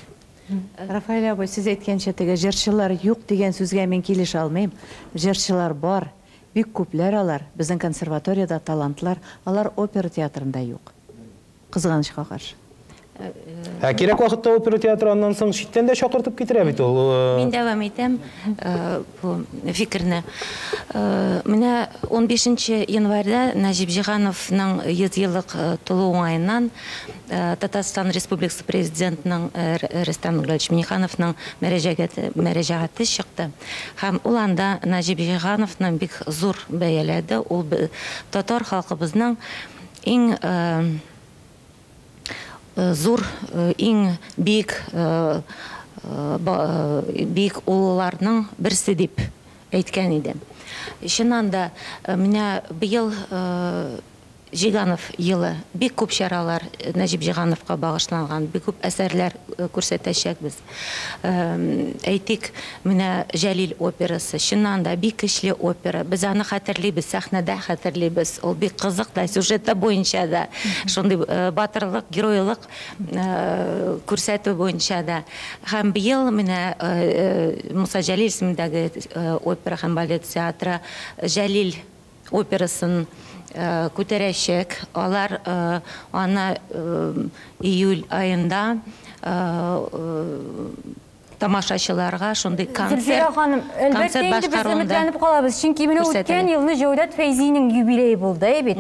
Рафаэль абый, сез әйткәнчә, теге җырчылар юк дигән сүзгә мин килешә алмыйм. Җырчылар бар, бик күпләр алар. Безнең консерваториядә талантлар, алар опера театрында юк. Кызганычка каршы. Ә кирәк вакытта опера театры аннан соң читтән дә чакыртып китерә бит ул. Мин дәвам итәм бу фикерне. Менә 15 январьда Нәҗип Җиһановның 100 еллык тулу уңаеннан Татарстан Республикасы президентының Рөстәм Нургалиевич Миннихановның мөрәҗәгате чыкты. Һәм ул анда Нәҗип Җиһановны бик зур бәяләде. Ул татар халкыбызның иң зур, иң биек биек улларның берсе дип әйткән иде. Чыннан да, менә быел Җиһанов елы бик күп чаралар Нәҗип Җиһановка багышланган, бик күп әсәрләр күрсәтәчәкбез. Әйтик, менә Җәлил операсы, чыннан да бик көчле опера. Без аны хәтерлибез, сәхнәдә хәтерлибез. Ул бик кызык та, сюжеты буенча да, шундый батырлык, геройлык күрсәтү буенча да. Һәм быел менә Муса Җәлил исемендәге опера һәм балет театры Җәлил операсын күтәрәчәк. Алар аны июль аенда тамашачыларга шундый концерт. Зөлфирә ханым, әлбәттә инде без өметләнеп калабыз, чөнки менә үткән елны Җәүдәт Фәйзинең юбилее булды, әй бит.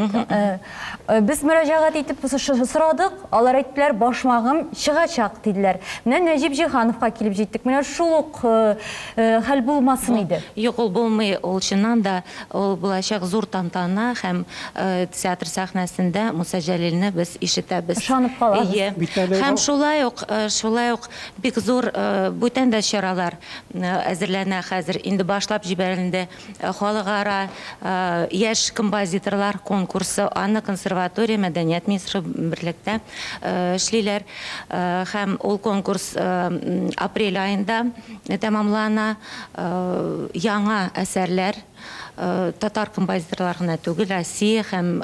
Без мөрәҗәгать итеп сорадык, алар әйттеләр, башмагым чыгачак диделәр. Менә Нәҗип Җиһановка килеп җиттек. Менә шул ук хәл булмасын иде. Юк, ул булмый, ул чыннан да ул булачак зур тантана һәм театр сәхнәсендә Муса Җәлилне без ишетәбез. Ышанып калабыз. Һәм шулай ук бик зур бүтән дә чаралар әзерләнә хәзер. Инде башлап җибәрелде халыкара яшь композиторлар конкурсы. Аны консерватория, мәдәният министры берлектә эшлиләр. Һәм ул конкурс апрель аенда тәмамлана. Яңа әсәрләр татар композиторлар гына түгел, Россия һәм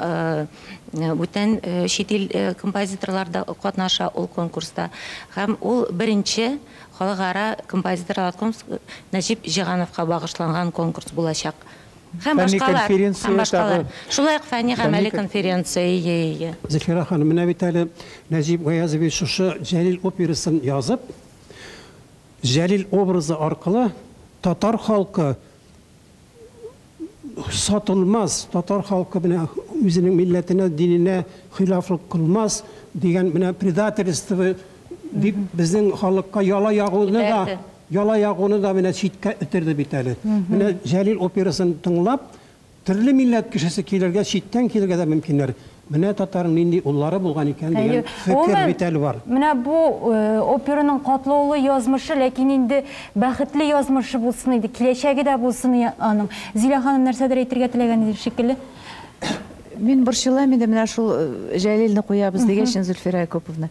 бүтән чит ил композиторлар да катнаша ул конкурста. Һәм ул беренче халыкара композиторлар конкурсы Нәҗип Җиһановка багышланган конкурс булачак. Һәм башкалар. Шулай ук фәнни гамәли конференция. Зөлфирә ханым, менә бит әле Нәҗип Гаязович шушы Җәлил операсын язып, Җәлил образы аркылы татар халкы сатылмас, татар халкы менә үзенең милләтенә, диненә хилафлык кылмас дигән менә предательство дип безнең халыкка яла ягуны да менә читкә этерде бит әле. Менә Җәлил операсын тыңлап, төрле милләт кешесе килергә, читтән килергә дә мөмкиннәр. Менә татарның нинди уллары булган икән дигән фикер бит әле бар. Менә бу операның катлаулы язмышы, ләкин инде бәхетле язмышы булсын иде, киләчәге дә булсын аның. Зилә ханым нәрсәдер әйтергә теләгән иде шикелле. Мин борчылам инде менә шул Җәлилне куябыз дигәч, Зөлфирә Якуповна.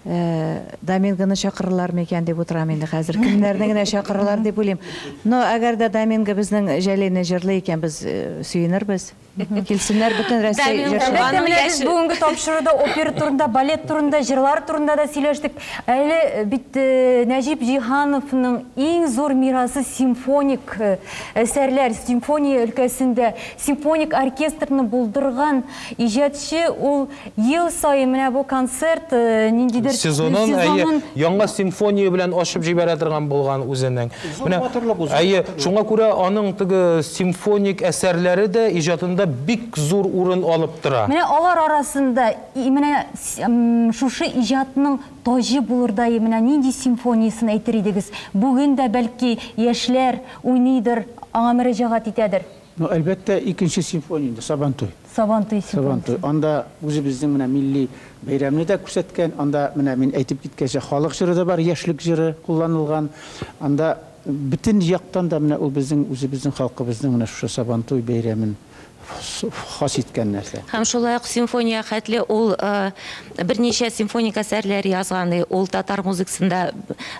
Домингоны чакырырлар микән дип утырам инде хәзер. Кемнәрне генә чакырырлар дип уйлыйм. Но әгәр дә Доминго безнең Җәлилне җырлый икән, без сөенербез. Килсеннәр бөтен Россия җырчылары. Әлбәттә, менә без бүгенге тапшыруда опера турында, балет турында, җырлар турында да сөйләштек. Әле бит Нәҗип Җиһановның иң зур мирасы симфоник әсәрләр, симфония өлкәсендә симфоник оркестрны булдырган иҗатчы. Ул ел саен менә бу концерт ниндидер сезонын яңа симфония белән ачып җибәрә торган булган үзенең. Әйе, шуңа күрә аның теге симфоник әсәрләре дә иҗатында бик зур урын алып тора. Менә алар арасында менә шушы иҗатның таҗы булырдай менә нинди симфониясын әйтер идегез? Бүген дә бәлки яшьләр уйныйдыр, аңа мөрәҗәгать итәдер. Ну, әлбәттә, икенче симфония инде, Сабантуй. Сабантуй симфониясе. Сабантуй. Анда үзебезнең менә милли бәйрәмне дә күрсәткән. Анда менә мин әйтеп киткәнчә халык җыры да бар, яшьлек җыры кулланылган. Анда бөтен яктан да менә ул безнең үзебезнең халкыбызның менә шушы Сабантуй бәйрәмен хас иткән нәрсә. Һәм шулай ук симфония хәтле ул берничә симфоник әсәрләр язган. Ул татар музыкасында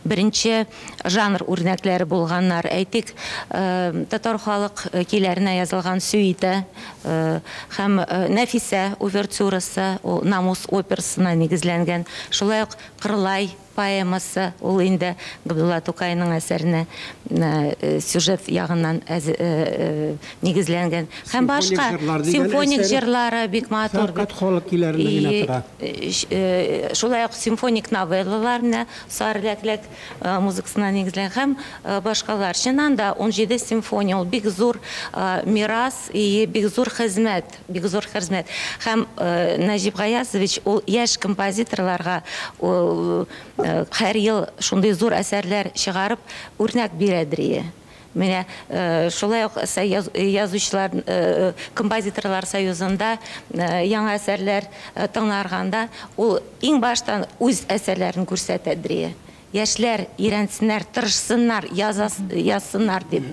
беренче жанр үрнәкләре булганнар. Әйтик, татар халык көйләренә язылган сюита һәм Нәфисә увертюрасы, ул Намус операсына нигезләнгән. Шулай ук Кырлай поэмасы, ул инде Габдулла Тукайның әсәренә сюжет ягыннан нигезләнгән. Һәм башка симфоник җырлары бик матур. Фәкать халык көйләренә генә тора. Шулай ук симфоник новеллалар менә Сары ләкләк музыкасына нигезләнгән һәм башкалар. Чыннан да 17 симфония ул бик зур мирас и бик зур хезмәт. Бик зур хезмәт. Һәм Нәҗип Гаязович ул яшь композиторларга ул һәр ел шундый зур әсәрләр чыгарып үрнәк бирәдер. Менә шулай ук язучылар, композиторлар союзында яңа әсәрләр тыңларганда ул иң баштан үз әсәрләрен күрсәтәдер. Яшьләр өйрәнсеннәр, тырышсыннар, язсыннар дип.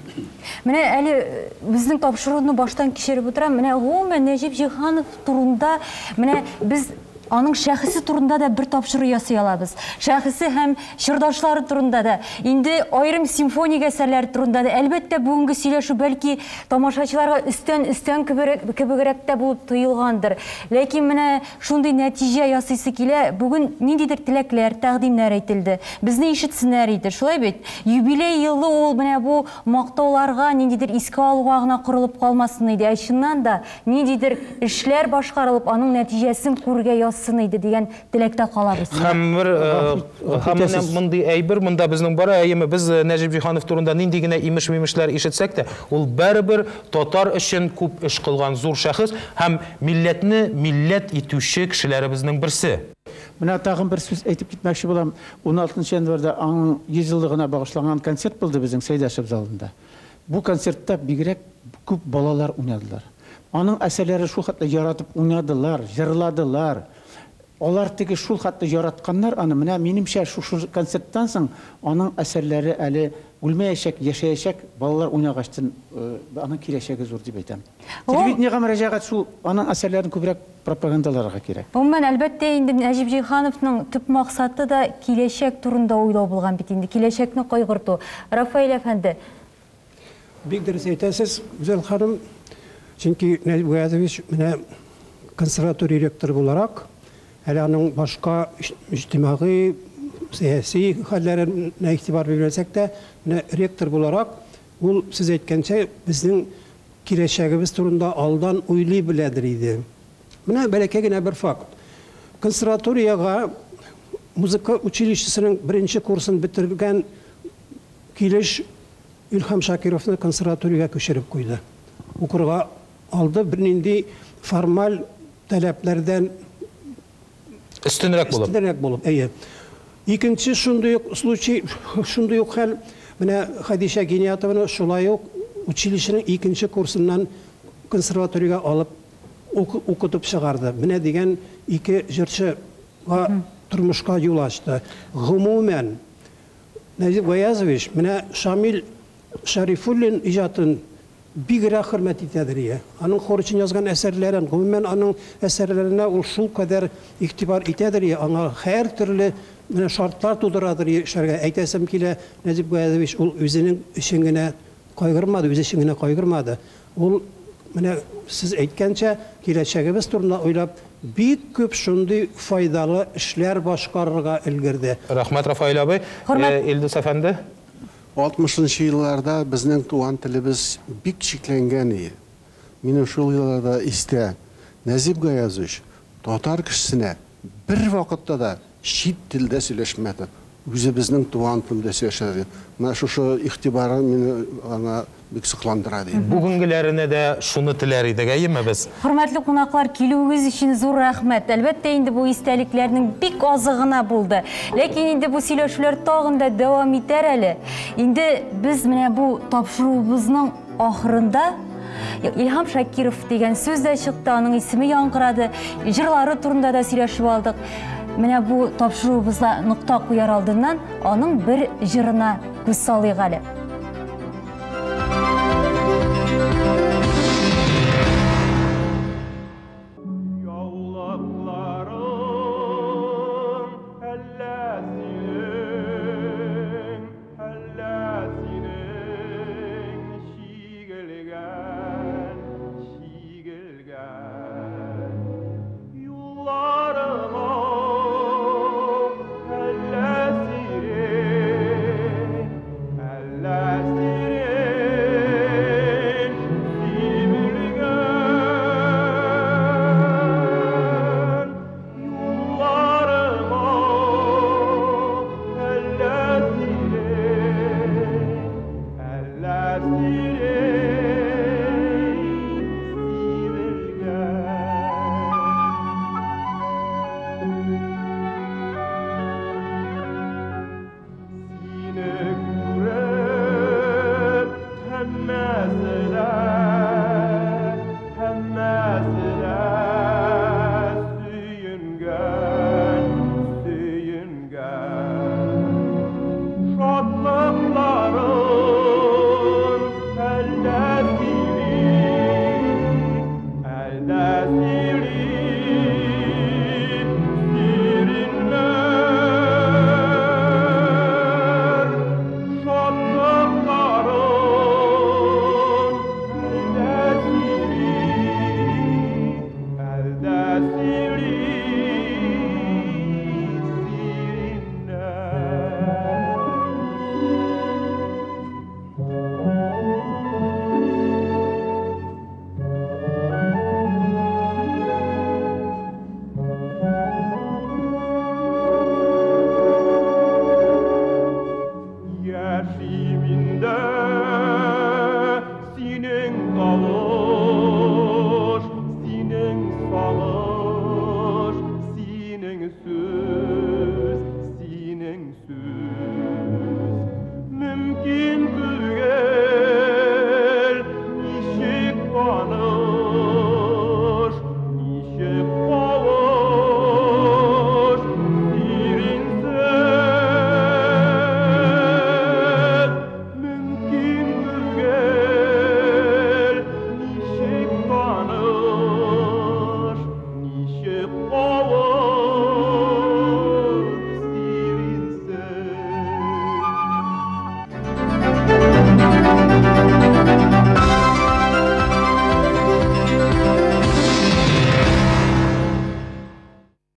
Менә әле безнең тапшыруны баштан кичереп утырам. Менә гомумән Нәҗип Җиһанов турында менә без аның шәхесе турында да бер тапшыру ясый алабыз. Шәхесе һәм чордашлары турында да, инде аерым симфоник әсәрләре турында да. Әлбәттә, бүгенге сөйләшү бәлки тамашачыларга өстән-өстән кебегрәк тә булып тоелгандыр. Ләкин менә шундый нәтиҗә ясыйсы килә. Бүген ниндидер теләкләр, тәкъдимнәр әйтелде. Безне ишетсеннәр иде. Шулай бит? Юбилей елы ул менә бу мактауларга, ниндидер искә алуга гына корылып калмасын иде. Ә чыннан да ниндидер эшләр башкарылып, аның нәтиҗәсен күрергә язсын иде дигән теләктә калабыз. Һәм бер һәм менә мондый әйбер монда безнең бар, әйеме? Без Нәҗип Җиһанов турында нинди генә имеш-мимешләр ишетсәк тә, ул барыбер татар өчен күп эш кылган зур шәхес һәм милләтне милләт итүче кешеләребезнең берсе. Менә тагын бер сүз әйтеп китмәкче булам. 16 январьда аның 100 еллыгына багышланган концерт булды безнең Сәйдәшев залында. Бу концертта бигрәк күп балалар уйнадылар. Аның әсәрләре шул хәтле яратып уйнадылар, җырладылар. Алар теге шул хәтле яратканнар аны. Менә минемчә шушы концерттан соң аның әсәрләре әле үлмәячәк, яшәячәк. Балалар уйнагачтын аның киләчәге зур дип әйтәм. Телевидениегә мөрәҗәгать шул, аның әсәрләрен күбрәк пропагандаларга кирәк. Гомумән, әлбәттә инде Нәҗип Җиһановның төп максаты да киләчәк турында уйлау булган бит инде, киләчәкне кайгырту. Рафаэль әфәнде. Бик дөрес әйтәсез, Гүзәл ханым. Чөнки Нәҗип Гаязович менә консерватория ректоры буларак, әле аның башка иҗтимагый, сәяси хәлләренә игътибар бирмәсәк тә, менә ректор буларак, ул, сез әйткәнчә, безнең киләчәгебез турында алдан уйлый беләдер иде. Менә бәләкәй генә бер факт. Консерваториягә музыка училищесының беренче курсын бетергән килеш Илһам Шакировны консерваториягә күчереп куйды. Укырга алды, бернинди формаль таләпләрдән өстенрәк булып. Өстенрәк булып, әйе. Икенче шундый ук случай, шундый ук хәл, менә Хәдичә Гиниятованы шулай ук училищеның икенче курсыннан консерваториягә алып укытып чыгарды. Менә дигән ике җырчыга тормышка юл ачты. Гомумән, Нәҗип Гаязович менә Шамил Шәрифуллин иҗатын бигрәк хөрмәт итәдер ие. Аның хор өчен язган әсәрләрен, гомумән аның әсәрләренә ул шул кадәр игътибар итәдер ие, аңа һәр төрле менә шартлар тудырадыр ие эшләргә. Әйтәсем килә, Нәҗип Гаязович ул үзенең өчен генә кайгырмады, үзе өчен генә кайгырмады. Ул менә сез әйткәнчә, киләчәгебез турында уйлап, бик күп шундый файдалы эшләр башкарырга өлгерде. Рәхмәт, Рафаэль абый. Илдус әфәнде. 60 елларда безнең туган телебез бик чикләнгән иде. Минем шул елларда истә, Нәҗип Гаязович татар кешесенә бер вакытта да чит телдә сөйләшмәде. Үзебезнең туган телдә сөйләшәде. Менә шушы игътибары мине аңа бик сокландыра ди. Бүгенгеләренә дә шуны теләр идек, әйеме без? Хөрмәтле кунаклар, килүегез өчен зур рәхмәт. Әлбәттә инде бу истәлекләрнең бик азы гына булды. Ләкин инде бу сөйләшүләр тагын да дәвам итәр әле. Инде без менә бу тапшыруыбызның ахырында Илһам Шакиров дигән сүз дә чыкты, аның исеме яңгырады. Җырлары турында да сөйләшеп алдык. Менә бу тапшыруыбызга нокта куяр алдыннан аның бер җырына күз салыйк әле.